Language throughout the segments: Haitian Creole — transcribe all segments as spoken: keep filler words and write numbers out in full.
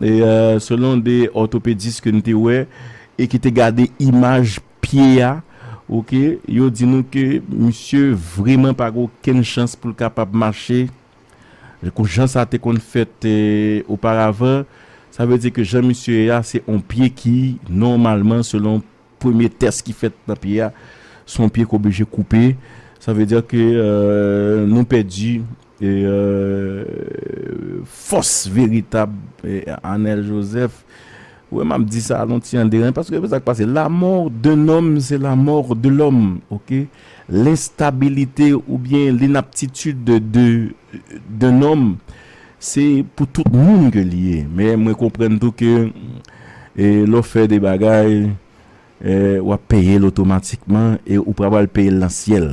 e, euh, selon de òtopedis ke n te wè, e ki te gade imaj pye a, oke, yo di nou ke misye vrèman pa gen okenn chans pou l kapab mache. Kou jan sa te konn fèt, e, oparavan, sa vle di ke jan misye ye a, se yon pye ki, nòmalman, selon premye tès ki fèt nan pye a, se yon pye k oblije koupe. Sa vle di ke, euh, nou pèdi, e, euh, fòs veritab, e, Anèl Joseph. Ou wè, m ap di sa, yon ti jan deranje, paske sa k pase, la mort d'un homme, c'est la mort de l'homme, oke? Lenstabilite oubyen lenaptitid de, de, d'un homme, se pou tout moun ke li ye. Men mwen konprann tou ke, e, lè w fè de bagay, e, w ap peye l otomatikman e ou pral peye l nan syèl.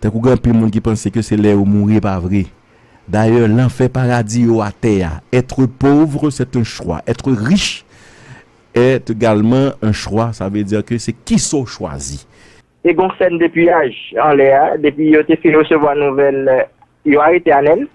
Tankou gen anpil moun ki panse ke se lè yo mouri, e pa vre. Dayè, lanfè paradi yo atè a. Être pauvre, c'est un choix. Être riche est également un choix. Sa vle di ke se kisa w chwazi. Te gon sèn depiyaj anlè a. Depi yo te fin resevwa nouvèl, yo arete Anèl.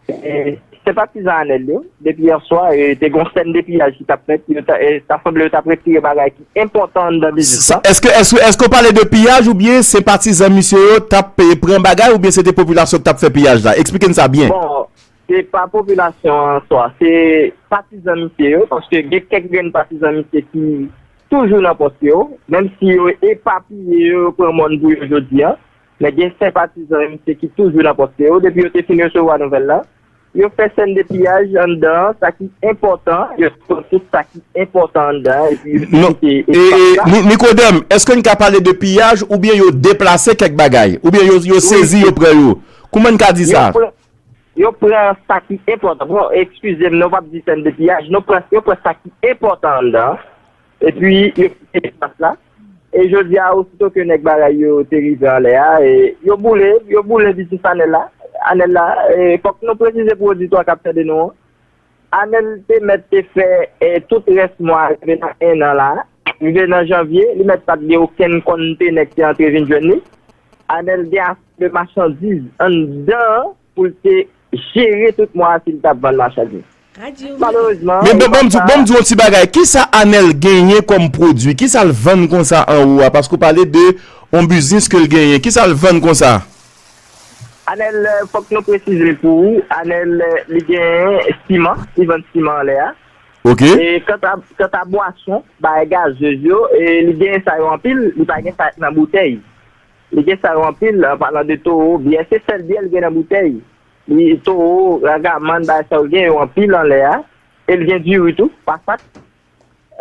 E, senpatizan Anèl yo, depi yè swa, e, te gon sèn depiyaj ki t ap fèt. Yo ta, e, ta sanble yo t ap retire bagay ki enpòtan anndan biznis Sa, lan. Èske, èske, èske w pale de piyaj oubyen senpatizan misye yo t ap, e, pran bagay oubyen se te popilasyon ki t ap fè piyaj la? Eksplike n sa byen. Bon, se pa popilasyon an swa, se patizan misye yo, paske gen kèk grenn patizan misye ki toujou nan pòs yo, menm si yo epapiye, yo pran mòn pou yo jodi a, men gen senpatizan misye ki toujou nan pòs yo. Depi yo te fin resevwa nouvèl la, yo fè sèn de piyaj anndan an, sa ki enpòtan, yo pran tout sa ki enpòtan anndan an, epi yo te Non. kite E, espas e, la. Ni-, Nikodèm, èske n ka pale de piyaj oubyen yo deplase kèk bagay? Oubyen yo, yo Wi, sezi, yo pran yo? Kouman n ka di yo sa? pran, yo pran sa ki enpòtan. Bon, eskize m, nou p ap di sèn de piyaj, nou pran, yo pran sa ki enpòtan anndan an, epi yo kite espas la. E jodi a, osito ke nèg bagay yo te rive anlè a, e yo boule, yo boule biznis Anèl la. Anèl la, e fòk nou presize pou oditwa k ap tande nou an. Anèl te mèt te fè, e, tout rès mwa rive nan en an la. Rive nan janvye, li mèt pa t gen okenn konntenè ki te antre vin jwenn li. Anèl gen ase de machandiz anndan an pou l te jere tout mwa a si l t ap vann machandiz. Malerezman, Men, men, bon, m di, bon, m di yon ti bagay. Kisa Anèl genyen kòm pwodui? Kisa l vann konsa anwo a? Paske w pale de yon biznis ke l genyen. Kisa l vann konsa? Anèl, eh, fòk nou presize pou ou, Anèl, eh, li gen siman, li vann siman anlè a. Ok. E kanta, kanta bwason, bagay gazez yo, e li gen sa yo anpil, li pa gen sa k nan boutèy. Li gen sa yo anpil, an palan de towo, byè, se sèl byè li gen nan boutèy. Li, towo, ragamann, bagay sa yo gen yo anpil anlè a. E li gen diri tou, pasat.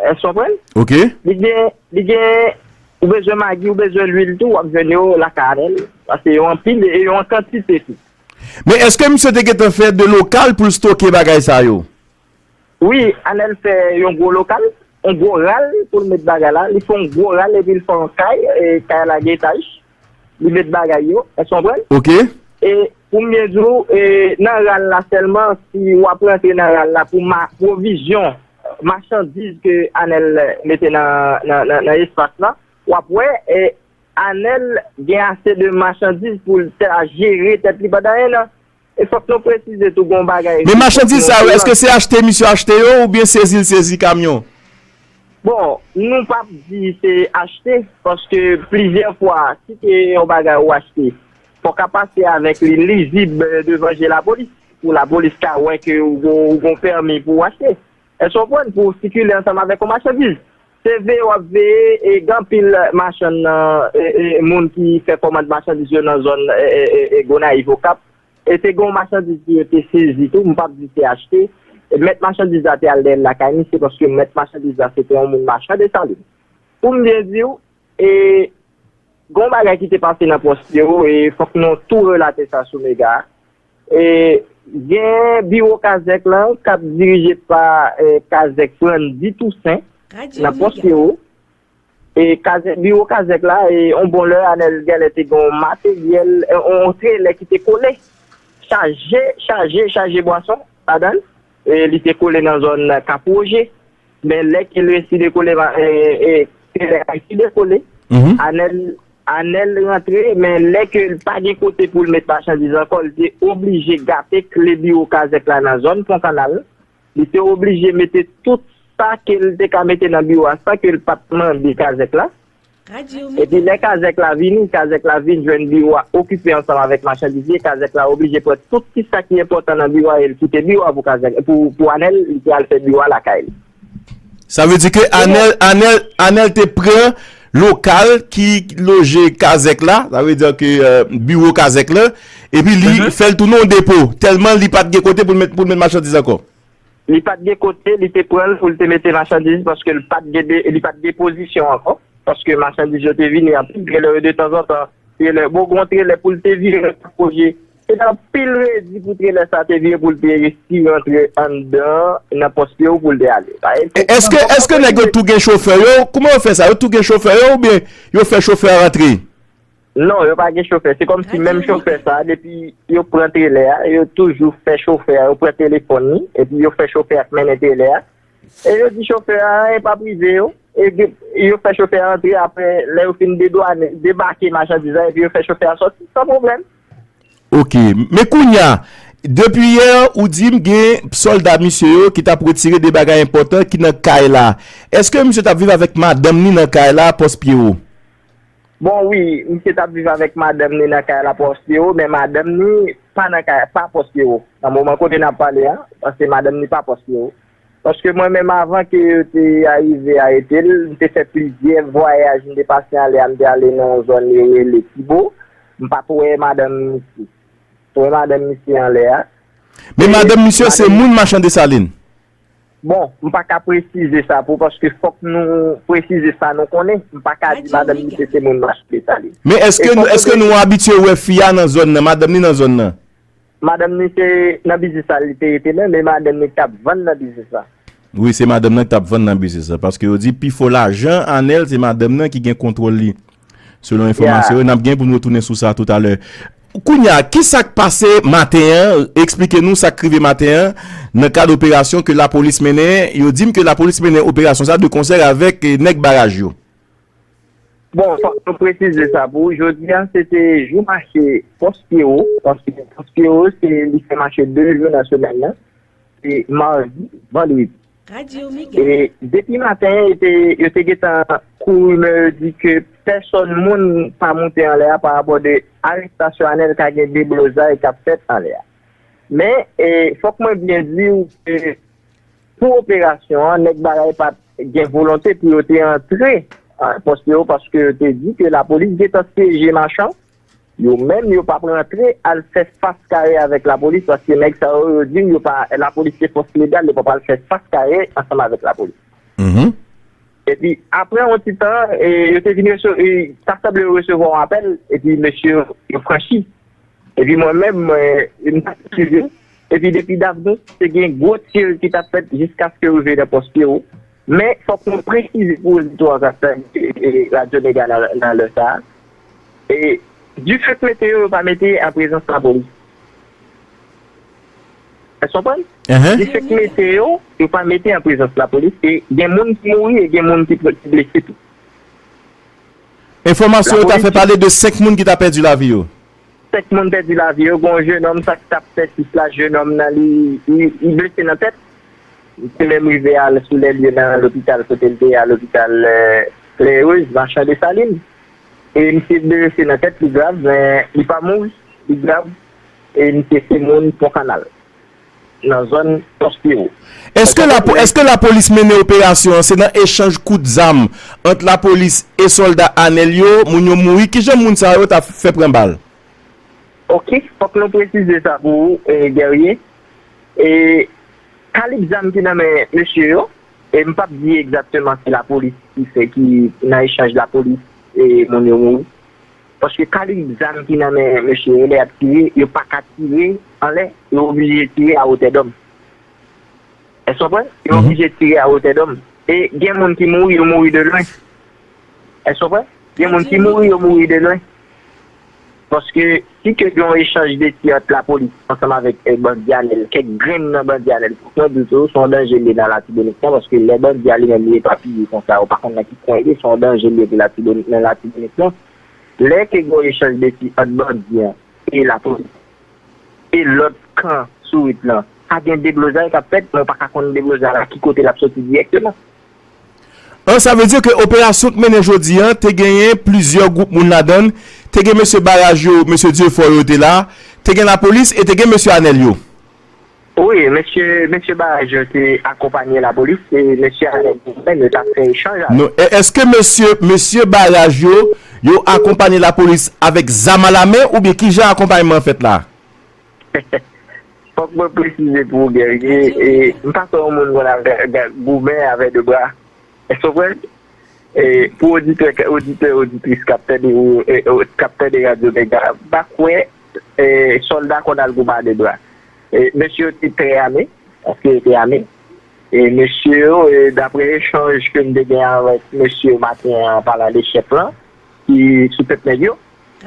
Èske w konprann? Ok. Li gen, li gen, ou bezwen magi, ou bezwen lwil tou, w ap jwenn yo lakay Anèl. Paske yo anpil e yo an kantite tou. Men èske misye te gentan fè de lokal pou l stoke bagay sa yo? Wi, Anèl fè yon gwo lokal, yon gwo ral pou l met bagay la. Li fè yon gwo ral epi l fè yon kay, e kay la gen etaj. Li met bagay yo, èske w konprann? Ok. E pou m byen di w, e nan ral la sèlman, si w ap rantre nan ral la pou ma-, pwovizyon, machandiz ke Anèl mete nan, nan, nan, nan espas la, w ap wè, e Anèl gen ase de machandiz pou l ta jere tèt li pandan en an. E fòk nou presize tou gon bagay Men machandiz sa yo, èske se achte misye achte yo oubyen sezi l sezi kamyon? Bon, nou p ap di se achte, paske plizyè fwa, si se yon bagay ou achte, fòk a pase avèk li lizib, eh, devan je lapolis, pou lapolis ka wè ke ou gon, ou gon pèmi pou w achte. Èske w konprann? Pou w sikile ansanm avèk yon machandiz. Se veye w ap veye, e gen anpil machann nan, e, e, moun ki fè kòmand machandiz yo nan zòn, e, e, e, e, Gonayiv, Okap. E te gen yon machandiz ki yo te sezi tou, m p ap di se achte. E mèt machandiz la te al dèyè l lakay misye, paske mèt machandiz la se te yon moun machan Desalin. Pou m byen di w, e gen yon bagay ki te pase nan Pòs Pyewo, e fòk nou tou relate sa sou mega. E gen biwo Kazèk lan k ap dirije pa, e, Kazèk Frandy Toussaint nan Pòs Pyewo. E kazèk, biwo kazèk la, e, yon bon lè, Anèl genlè te gen yon materyèl, e, yon, yon trelè ki te kole, chaje, chaje, chaje bwason ladan l. E li te kole nan zòn Kap Woje. Men lè ke l resi dekole, e, e, trelè a resi dekole, Anèl, Anèl rantre, men lè ke l pa gen kote pou l met machandiz ankò, l te oblije gape kle biwo kazèk la nan zòn Pon Kanal. Li te oblije mete tout sa ke l te ka mete nan biwo a san ke l pa t mande kazèk la. Epi lè kazèk la vini, kazèk la vin jwenn biwo a okipe ansanm avèk machandiz li, kazèk la oblije pran tout ti sa ki enpòtan nan biwo a e l kite biwo a pou kazèk, pou, pou Anèl, li te al fè biwo a lakay li. Sa vle di ke Anèl, Anèl, Anèl te pran lokal ki loje kazèk la, sa vle di ke, euh, biwo kazèk la, epi li fè l tounen yon depo, tèlman li pa t gen kote pou l met, pou l met machandiz ankò. Li pa t gen kote, li te pran l pou l te mete machandiz paske l pa t gen de, li pa t gen pozisyon ankò. Paske machandiz yo te vini anpil trelè yo de tanzantan. Trelè, bon, gen yon trelè pou l te vire nan pwoje. Se nan pil redi pou trelè sa te vire pou l te resi rantre anndan nan pòs Pye Wo pou l te ale. Èske, èske nèg yo tou gen chofè yo? Kouman yo fè sa? Yo tou gen chofè yo oubyen yo fè chofè a rantre? Non, yo pa gen chofè. Se kòmsi menm chofè sa, depi yo pran trelè a, yo toujou fè chofè a, yo pran telefòn li, epi yo fè chofè a k mennen trelè a. E yo di chofè a, anyen p ap rive yo. E yo fè chofè a antre, apre, lè yo fin dedwane, debake machandiz la, epi yo fè chofè a sòti san pwoblèm. Ok, men kounye a, depi yè, ou di m gen sòlda misye yo ki t ap retire de bagay enpòtan ki nan kay la. Èske misye t ap viv avèk madanm ni nan kay la, pòs Pye Wo? Bon, wi, misye t ap viv avèk madanm ni nan kay la, pòs Pye Wo, men madanm ni pa nan kay, pa pòs Pye Wo. Nan moman kote n ap pale a, paske madanm ni pa pòs Pye Wo. Paske mwen menm, avan ke yo te arive arete l, m te fè plizyè vwayaj, m te pase anlè a, m te ale nan yon zòn yo rele Tibo. M pa t wè madanm misye. Wè madanm misye anlè a. Men madanm misye se moun Machan Desalin? Bon, m pa ka presize sa pou, paske fòk nou presize sa nou konnen. M pa ka di madanm misye se moun Machan Desalin. Men èske nou, èske nou abitye wè fi a nan zòn nan, madanm ni nan zòn nan? Madanm ni se nan biznis la li te rete, men, men madanm ni t ap vann nan biznis la. Wi, se madanm nan ki t ap vann nan biznis la, paske yo di pifò lajan Anèl se madanm nan ki gen kontwòl li. Selon enfòmasyon yo, n ap gen pou n retounen sou sa toutalè. Kounye a, ki sa k pase maten an? Eksplike nou sa k rive maten an nan kad operasyon ke lapolis mennen. Yo di m ke lapolis mennen operasyon sa de konsè avèk, eh, nèg baraj yo. Bon, fòk nou presize sa pou ou. Jodi a, se te jou mache pòs Pye Wo, paske pòs Pye Wo, se, li fè mache de jou nan semèn nan. Se madi, vandredi. E depi maten, yo te, yo te gentan kouri, men yo di ke pèsòn moun pa moute anlè a pa rapò de arestasyon Anèl ka gen deblozay k ap fèt anlè a. Men, e, fòk mwen byen di w ke pou operasyon an, nèg bagay pa t gen volonte pou yo te antre, a, pòs Pye Wo, paske yo te di ke lapolis gentan syeje Machan. Yo menm, yo p ap rantre al fè fas kare avèk lapolis, paske nèg sa yo, yo di yo pa, lapolis se fòs legal, yo pa pral fè fas kare ansanm avèk lapolis. Epi, apre yon ti tan, e, yo te vin rese-, e, ta sanble yo resevwa yon apèl, epi mesye yo, yo franchi. Epi mwen menm, mwen, m t ap swiv yo. Epi depi Davni, te gen gwo tir ki t ap fèt jiskaske yo rive nan pòs Pye Wo. Men, fòk nou presize pou oditè k ap tande, e, Radyo Mega nan, nan lè sa a. E, difèt mete yo, yo pa mete an prezans lapolis. Èske w konprann? Difèt mete yo, yo pa mete an prezans lapolis. E gen moun ki mouri e gen moun ki, ki blese tou. Enfòmasyon yo ta fè pale de senk moun ki ta pèdi lavi yo. Senk moun pèdi lavi yo. Gen yon jenòm, sa ki t ap fè sis la, jenòm nan, li, li, li blese nan tèt. Li te menm rive al sou lè lye nan lopital kote l te ye a, lopital, eh, Claire Heureuse, Machan Desalin. E misye blese nan tèt, li grav, men li pa mouri, li grav. E misye se moun Pon Kanal, nan zòn Pòs Pye Wo. Èske lapo-, èske lapolis mennen operasyon an, se nan echanj kout zam ant lapolis e sòlda Anèl yo, moun yo mouri? Kijan moun sa yo ta fè pran bal? Ok, fòk nou presize sa pou ou, eh, Guerrier. E kalib zam ki nan men mesye yo, e m p ap di egzakteman se lapolis ki fè, ki nan echanj lapolis e moun yo mouri. Paske kalib zam ki nan men mesye yo, lè y ap tire, yo pa ka tire anlè, yo oblije tire a wotè dòm. Èske w konprann? Yo oblije tire a wotè dòm. E gen moun ki mouri, yo mouri de lwen. Èske w konprann? Gen moun ki mouri, yo mouri de lwen. Paske si ke gen yon echanj de tir ant lapolis ansanm avèk, eh, bandi Anèl, kèk grenn nan bandi Anèl, fòk mwen di w tou, se yon danje l ye nan Latibonit lan, paske lè bandi a li menm li epapiye konsa, ou pa konn nan ki kwen li ye, se yon danje l ye pou Latibonit, nan Latibonit lan. Lè ke gen yon echanj de tir ant bandi an e lapolis, e lòt kan sou wout lan, ka gen deblozay k ap fèt, men w pa ka konn deblozay la ki kote l ap soti dirèkteman. An, sa vle di ke operasyon k mennen jodi an, te genyen plizyè gwoup moun ladan l. Te gen mesye Baraj yo, mesye Dieufor yo te la. Te gen lapolis e te gen mesye Anèl yo. Wi, mesye, mesye Baraj yo te akonpanye lapolis e mesye Anèl yo menm yo t ap fè echanj avè l. Non, e, èske mesye, mesye Baraj yo, yo akonpanye lapolis avèk zam alamen oubyen kijan akonpayman an fèt la? Fòk mwen presize pou ou, Guerrier, e, m pa kwè yon moun konn ap ga- ga- goumen avè de bra. Èske w konprann? E, pou oditè, oditè, oditris k ap tande, e, e, k ap tande Radyo Mega, m pa kwè e, sòlda konn al goumen a de bra. E, mesye yo te trè ame, paske yo te ame. E mesye yo, e, daprè echanj ke m te gen avèk mesye yo maten an, an palan de chèf lan, ki sou tèt nèg yo,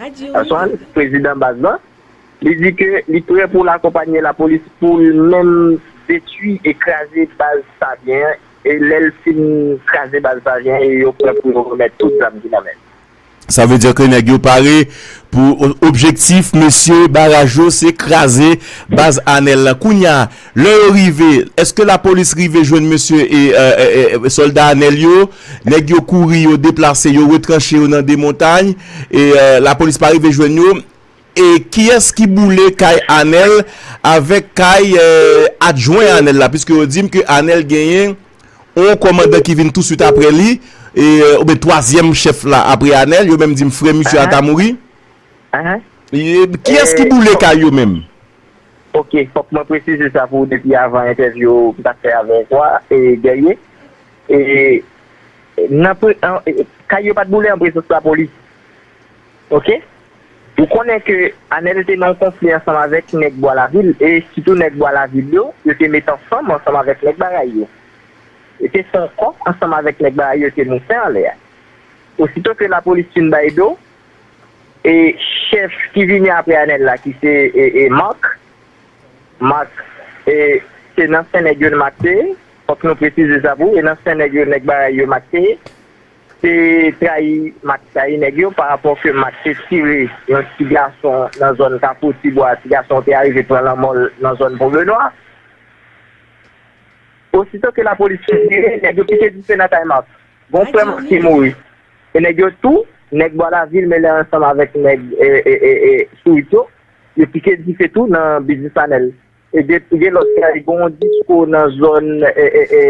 Radyo Aswan, Mega. Prezidan baz lan, li di ke li prè pou l akonpanye lapolis pou l menm detwi e kraze baz Savyen an. E lè l fin kraze baz Savyen an, e yo prè pou yo remèt tout zam ki nan men l. Sa vle di ke nèg yo pare pou o- objektif mesye Baraj yo, se kraze baz Anèl lan. Kounye a, lè yo rive, èske lapolis rive jwenn mesye e, e, e, e, sòlda Anèl yo? Nèg yo kouri, yo deplase, yo retranche yo nan de montay, e, e, lapolis pa rive jwenn yo. E kiyès ki boule kay Anèl avèk kay, e, adjwen Anèl la? Piske yo di m ke Anèl genyen yon kòmandan ki vin touswit apre li, e, oubyen twazyèm chèf la apre Anèl, yo menm di m frè misye a ta mouri. E, kiyès ki boule kay yo menm? Ok, fòk mwen presize sa pou ou depi avan entèvyou m t ap fè avèk ou a, e, Guerrier. E, nan pre- an- e, kay yo pa t boule an prezans lapolis. Ok? Ou konnen ke Anèl te nan yon konfli ansanm avèk nèg Bwa Lavil, e sitou nèg Bwa Lavil yo, yo te met ansanm ansanm avèk nèg Baray yo. E te fè yon kòk ansanm avèk nèg Baray yo, te moute anlè a. Osito ke lapolis fin bay do, e chèf ki vini apre Anèl la, ki se, e, e, Marc, Marc, e, se nan sen nèg yo Marc te ye, fòk nou presize sa pou ou, e nan sen nèg yo, nèg Baray yo Marc te ye, te trayi, Marc trayi nèg yo pa rapò ke Marc te tire yon ti gason nan zòn Kafou Tibwa, ti gason te arive pran lanmò l nan zòn Pon Benwa. Osito ke lapolis fin tire, nèg yo pike dife nan kay Marc. Gon frè Marc ki mouri. E nèg yo tou, nèg Bwa Lavil mele ansanm avèk nèg, e, e, e, e, Sourit yo, yo pike dife tou nan biznis Anèl. E gen, gen lòt kay, gen yon disko nan zòn, e, e, e,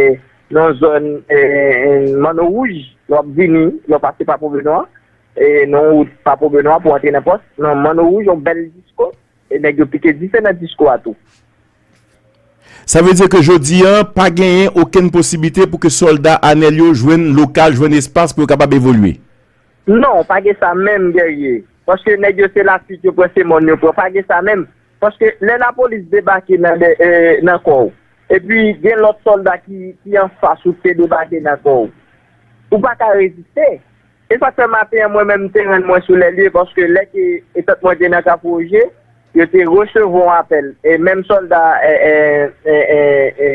nan zòn, e, e, Manno Wouj, lè w ap vini, lè w pase pa Pon Benwa, e, nan wout pa Pon Benwa pou antre nan pòs, nan Manno Wouj, yon bèl disko, e nèg yo pike dife nan disko a tou. Sa vle di ke jodi an, pa genyen okenn posiblite pou ke sòlda Anèl yo jwenn lokal, jwenn espas pou yo kapab evolye? Non, pa gen sa menm, Guerrier. Paske nèg yo se lafuit yo pran, se mòn yo pran. Pa gen sa menm. Paske lè lapolis debake nan, e, nan kò w, epi gen lòt sòlda ki, ki anfas ou te debake nan kò w, ou pa ka reziste. E sa k fè maten an, mwen menm, m te rann mwen sou lè lye, paske lè ke etant mwen te nan Kafou Woje, yo te resevwa yon apèl. E menm sòlda, e, e, e, e, e,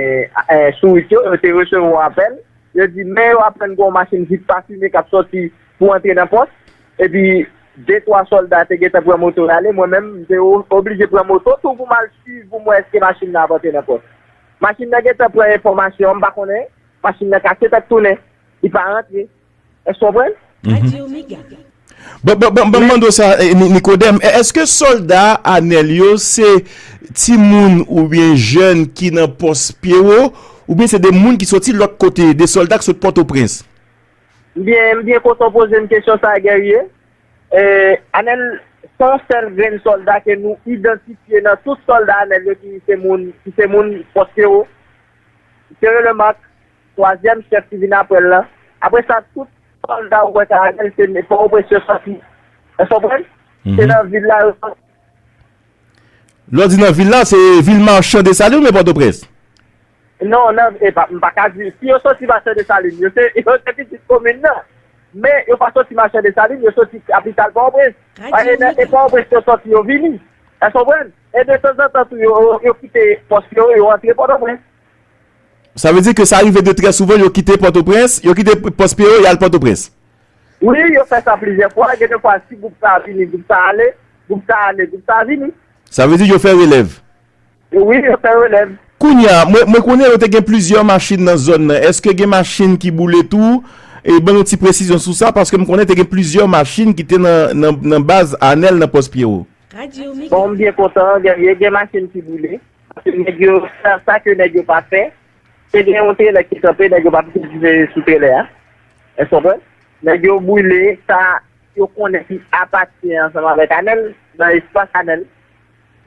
e, Sourit yo, yo te resevwa yon apèl. Yo di, men yo aprann gen yon machin vit pafime k ap sòti pou antre nan pòs. Epi, de, twa sòlda te gentan pran moto y ale. Mwen menm, m te o- oblije pran moto tou pou m al swiv pou m wè èske machin nan ap antre nan pòs. Machin nan gentan pran enfòmasyon an, m pa konnen. Machin nan kase tèt tounen. Li pa rantre. Èske w konprann? Radyo Mega. Bon, bon, bon, bon, men mande w sa, eh, Ni- Nikodèm, è- èske sòlda Anèl yo se timoun oubyen jèn ki nan pòs Pyewo, oubyen se de moun ki soti lòt kote, de sòlda ki sot Pòtoprens? M byen, m byen kontan w poze m kesyon sa a, Guerrier. Eh, Anèl, se yon sèl grenn sòlda ke nou idantifye nan tout sòlda Anèl yo ki se moun, ki se moun pòs Pyewo. Se rele Marc, twazyèm chèf ki vin apre l lan. Apre sa, tout sòlda ou wè k Anèl, se Pòtoprens yo sòti. Èske w konprann? Se nan vil la yo sòti. Lè w di nan vil la, se vil machan Desalin oubyen Pòtoprens? Non, nan, e pa, m pa ka di. Si yo sòti machan Desalin, yo se, yo se pitit komin nan. Men yo pa sòti machan Desalin, yo sòti kapital Pòtoprens. Paske nan, e Pòtoprens yo sòti, yo vini. Èske w konprann? E de tanzantan tou, yo, yo kite pòs yo, yo antre Pòtoprens. Sa vle di ke sa rive de trè souvan, yo kite Pòtoprens, yo kite pòs Pyewo, y al Pòtoprens. Wi, yo fè sa plizyè fwa. Gen de fwa, si gwoup sa a vini, gwoup sa a ale, gwoup sa a ale, gwoup sa a vini. Sa vle di yo fè relèv. Wi, yo fè relèv. Kounye a, mwen, mwen konnen yo te gen plizyè machin nan zòn nan. Èske gen machin ki boule tou? E ban nou ti presizyon sou sa, paske m konnen te gen plizyè machin ki te nan, nan, nan baz Anèl nan Pòs Pyewo. Bon, m byen kontan, gen, gen machin ki boule. Paske nèg yo, sa, sa ke nèg yo pa fè, se gen yon trelè ki kanpe, nèg yo pa pito dife sou trelè a. Èske w konprann? Nèg yo boule sa yo konnen ki apatyen ansanm avèk Anèl, nan espas Anèl.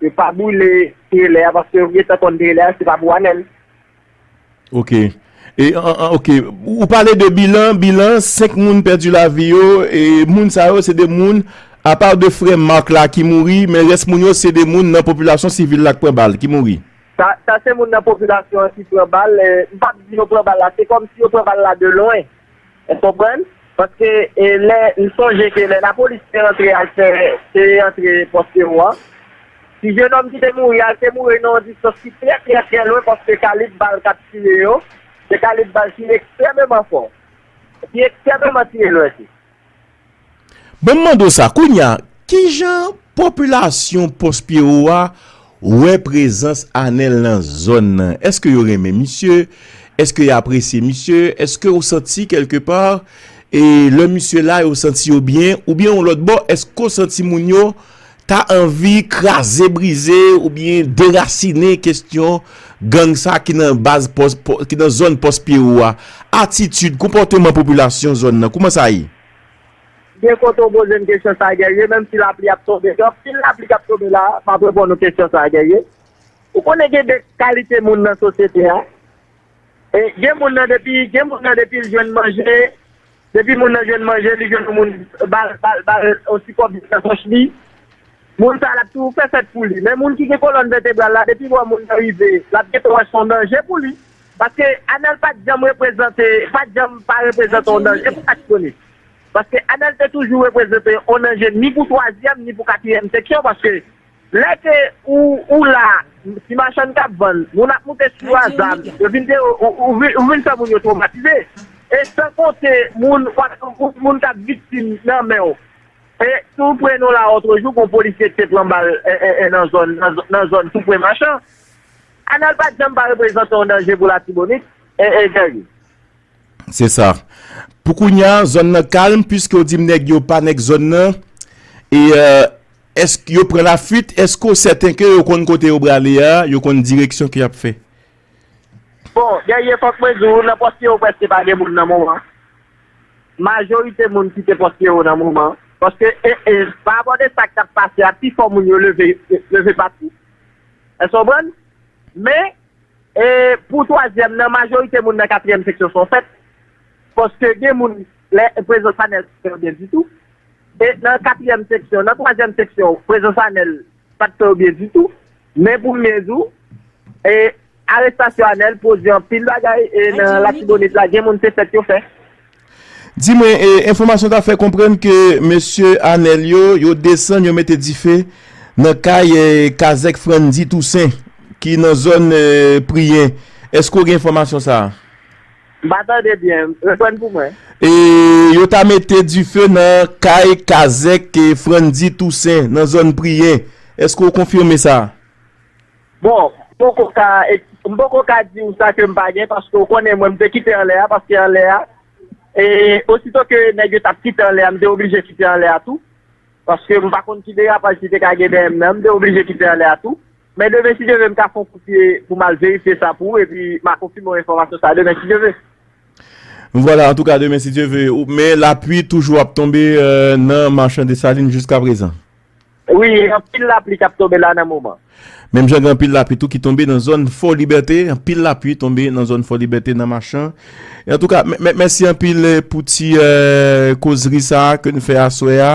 Yo pa boule trelè a, paske yo gentan konn trelè a, se pa pou Anèl. Ok. E, an, an, ok. Ou pale de bilan, bilan, senk moun pèdi lavi yo, e moun sa yo, se de moun, apa de frè Marc la ki mouri, men rès moun yo, se de moun nan popilasyon sivil la k pran bal, ki mouri. Sa, sa se moun nan popilasyon an ki pran bal, e, m p ap di yo pran bal la, se kòmsi yo pran bal la de lwen. Ou konprann? Paske e, lè, m sonje ke lè lapolis te rantre al fè, te rantre pòs Pyewo a, ti jenòm ki te mouri a, l te mouri nan yon distans ki trè, trè, trè lwen, paske kalib bal k ap tire yo, se kalib bal ki ekstrèmeman fò, ki ekstrèmeman tire lwen tou. Bon, m mande w sa, kounye a, kijan popilasyon Pòs Pyewo a wè prezans Anèl nan zòn nan? Èske yo renmen misye? Èske y apresye misye? Èske w santi kèlkepa, e lè misye la, yo santi yo byen? Oubyen yon lòt bò, èske w santi moun yo ta anvi kraze, brize, oubyen derasinen kesyon gang sa ki nan baz pòs, pò- ki nan zòn Pòs Pyewo a? Atitid, konpòteman popilasyon zòn nan, kouman sa ye? Byen kontan w poze m kesyon sa, Guerrier, menm si lapli ap tonbe, gen anpil lapli k ap tonbe la, m ap reponn ou kesyon sa, Guerrier. Ou konnen gen de kalite moun nan sosyete a. E, gen moun nan depi, gen moun nan depi l jwenn manje, depi moun nan jwenn manje, li jwenn yon moun bal, bal, bal, yon ti kòb nan pòch li. Moun sa l ap toujou fè fèt pou li. Men moun ki gen kolòn vètebral la, depi bò moun nan rive, l ap gentan wè se yon danje pou li. Paske Anèl pa t janm reprezante, pa t janm pa reprezante yon danje pou Latibonit. Paske Anèl te toujou reprezante yon danje ni pou twazyèm ni pou katriyèm seksyon, paske lè ke ou, ou la, ti machann k ap vann, moun ap moute sou a zam, yo vin de, ou, ou, ou vin, ou vin fè moun yo twomatize. E san konte moun, w ap, moun k ap viktim nan men w. E tou pre nou la, otrejou, gon polisye ki te pran bal e, e, e, nan zòn, nan, nan zòn tou pre machan. Anèl pa t janm pa reprezante yon danje pou Latibonit, e, e, Guerrier. Se sa. Pou kounye a, zòn nan kalm, piske w di m nèg yo pa nèg zòn nan. E, èske yo pran lafwit? Èske w sèten ke yo konn kote yo prale a? Yo konn direksyon ke y ap fè? Bon, Guerrier, fòk mwen di w, nan Pòs Pyewo prèske pa gen moun nan moman. Majorite moun kite Pòs Pyewo nan moman. Paske, e, e, pa rapò de sa k t ap pase a, pifò moun yo leve, leve pati. Èske w konprann? Men, e, pou twazyèm nan, majorite moun nan katriyèm seksyon se yon fèt. Paske gen moun, lè prezans Anèl pa t fè yo byen ditou. E nan katriyèm seksyon, nan twazyèm seksyon, prezans Anèl pa t fè yo byen ditou. Men pou m byen di w, e, arestasyon Anèl pwodui anpil bagay e nan Latibonit la, gen moun se fèt yo fè. Di mwen, e, enfòmasyon ta fè konprann ke mesye Anèl yo, yo desann, yo mete dife nan kay, e, kazèk Frandy Toussaint, ki nan zòn, e, Priyen. Èske w gen enfòmasyon sa a? M pa tande byen. Reprann pou mwen. E yo ta mete dife nan kay kazèk, e, Frandy Toussaint, nan zòn Priyen. Èske w konfime sa? Bon, m poko ka, e, m poko ka di w sa ke m pa gen, paske w konnen mwen, m te kite anlè a, paske anlè a, e, osito ke nèg yo t ap kite anlè a, m te oblije kite anlè a tou. Paske m pa konn ki derapaj ki te ka gen dèyè m nan, m te oblije kite anlè a tou. Men demen, si Dye vle, m ka fè yon kout pye pou m al verifye sa pou ou, epi m a konfime w enfòmasyon sa a demen, si Dye vle. Vwala, antouka, demen, si Dye vle, ou, men lapli toujou ap tonbe, e, nan Machan Desalin jiskaprezan. Wi, anpil lapli k ap tonbe la nan moman. Menm jan gen anpil lapli tou ki tonbe nan zòn Fò Libète, anpil lapli tonbe nan zòn Fò Libète nan Machan. E antouka, mè-, mè-, mèsi anpil, e, pou ti, e, kozri sa a ke nou fè aswè a.